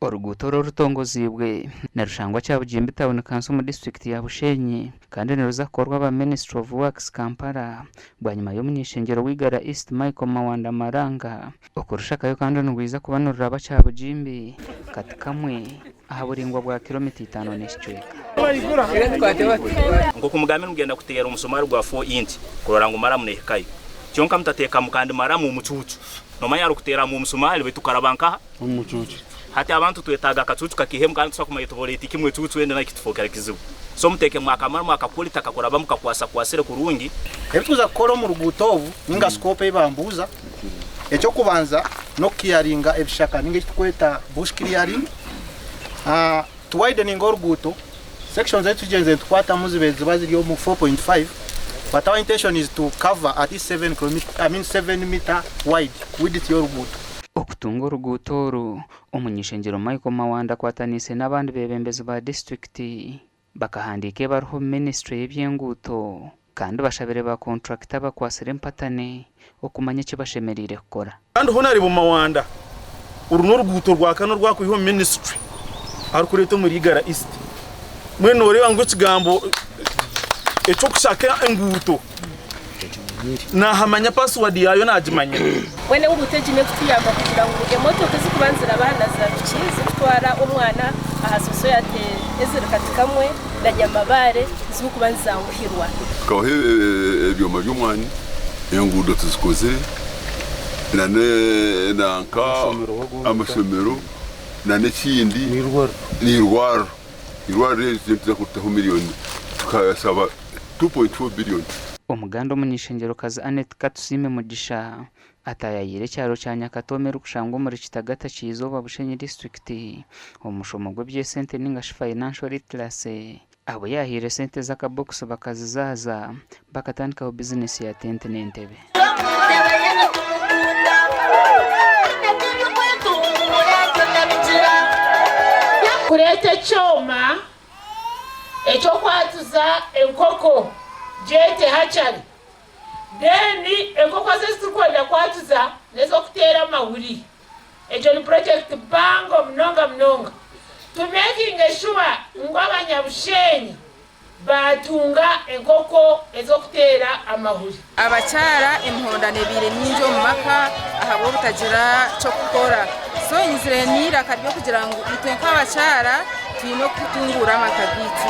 Oruguuto oru orutongoziibwe nirushangwa Kyabugimbi Town Council omu disiturikiti ya Bushenyi kandi niruza kukorwa aba Ministry of Works Kampala bwanyima y'omuny'eishengyero w'Igara East Michael Mawanda Maranga okurushakayo kandi nirwija kuba niruraba Kyabugimbi kati kamwe aha buraingwa bwa kiromita itaano n'ekicweka. Nk'oku mugambire mugenda kuteera omusumaari gwa fo inci kurora ngu maramu nehikayo. Kyonka mutateekamu kandi maramu omucuucu. Nomanya arikuteeramu omusumaari baitu gukaraba nkaha? Omucuucu. Hati abantu twetaaga akacuucu kakiihemu kandi tusobola kumanya tuboreete kimwe ecuucu endi nayo kitufookera kizibu. So muteekemu akamaramu akaquality akakurabamu kakwasakwasire kurungi. Ebi tukuza kukora omu ruguuto obu ninga scope ei bambuuza, eky'okubanza n'okukiyaringa ebishaka ninga eki tukweta bush clearing, tu wideninge oruguuto, sections ezi tugyenzire nitukwatamu zibe ziba ziri omu 4.5 but our intention is to cover at least 7 kilometer, I mean 7 meter wide width y'oruguuto. Okutunga oruguuto oru, Omuny'ishengyero Michael Mawanda akwataniise n'abandi beebembezi ba disiturikiti bakahandiika ebaruha omu minisiture y'eby'enguuto kandi bashabire ba kontrakita abakwatsire empatane okumanya eki bashemereire kukora. Kandi Honarebo Mawanda, oru n'oruguuto rwakana orwakwiha omu minisiture arikureeta omuri Igara East. Mbwenu noreeba ngu ekigambo eky'okushaka enguuto Naahamanya paasiwadi yaayo naagimanya. Mbwenu enguuto egi n'ekutuyamba kugira ngu emotoka ezikuba niziraba aha na za piki zikutwara omwana aha sosoyate eziri Katikamwe na Nyamabaare zirikuba nizanguhirwa. Tukabaha ebyoma by'omwani, enguudo tuzikozire nanka amashomero n'ekindi n'eirwariro. Eirwariro eri nituza kuritaho miriyoni tukashaba 2.4 billion. Omuganda omuny'eishengyerokazi Annet Katusiime Mugisha ataayayiire ekyaro kya Nyakatooma erikushangwa omuri Kitagata Kyizooba Bushenyi disiturikiti omu mushomo gw'eby'esente ninga shi Financial Literacy abu yaahaire esente z'akabokisi bakazizaaza bakatandikaho bizinesi ya tenti n'entebe. Kureeta ekyoma eky'okwatuza enkoko gyete hatchery then enkoko ezi eziturikwenda kwatuza n'ez'okuteera amahuri. Egyo ni purojekiti mpango munonga munonga. Tumekinge shuwa ngu Abanyabushenyi baatunga enkoko ez'okuteera amahuri. Abakyara emihondano ebaire mingi omu maka ahabw'obutagira ky'okukora so nyizire n'eiraka ry'okugira ngu itwe nk'abakyara twine okutunguura amaka gaitu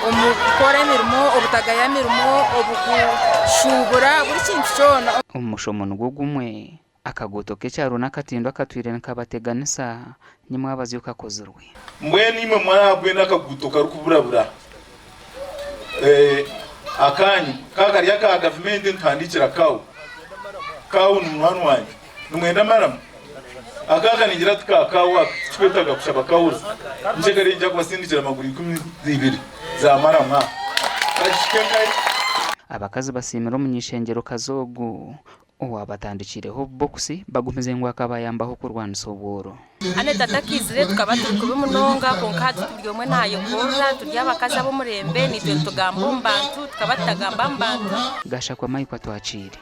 omu kukora emirimo, obutagaya mirimo, obukushuubura buri kintu kyona. Omu mushomo nigwo gumwe, Akaguuto k'ekyaro n'akatindo akatwire nikabateganisa nyimwabazyo kakozirwe. Mbwenu imwe mwarabwine akaguuto karikuburabura akanyu ka kari aka gavumenti nituhandiikira Kawu. Kawu ni munywani wangye. Nimwenda maramu? Aka aka ningira ti ka Kawu aka tikikwetaaga kushaba Kawuzi. Nshekare niinyija kubasindikira maguru 12 za maramu aha. Kagishike nkahi? Abakazi basiimire omuny'eishengyerokazi ogu Owaabatandikiireho obubokisi bagumize ngu akabayambaho kurwanisa obworo. Annet atakaizire tukaba turi kubi munonga kwonka hati buri omwe naayekorera turi abakazi ab'omurembe naitwe nitugamba omu bantu tukaba tutagamba mu bantu. Gashakwa Mike Atwakiire.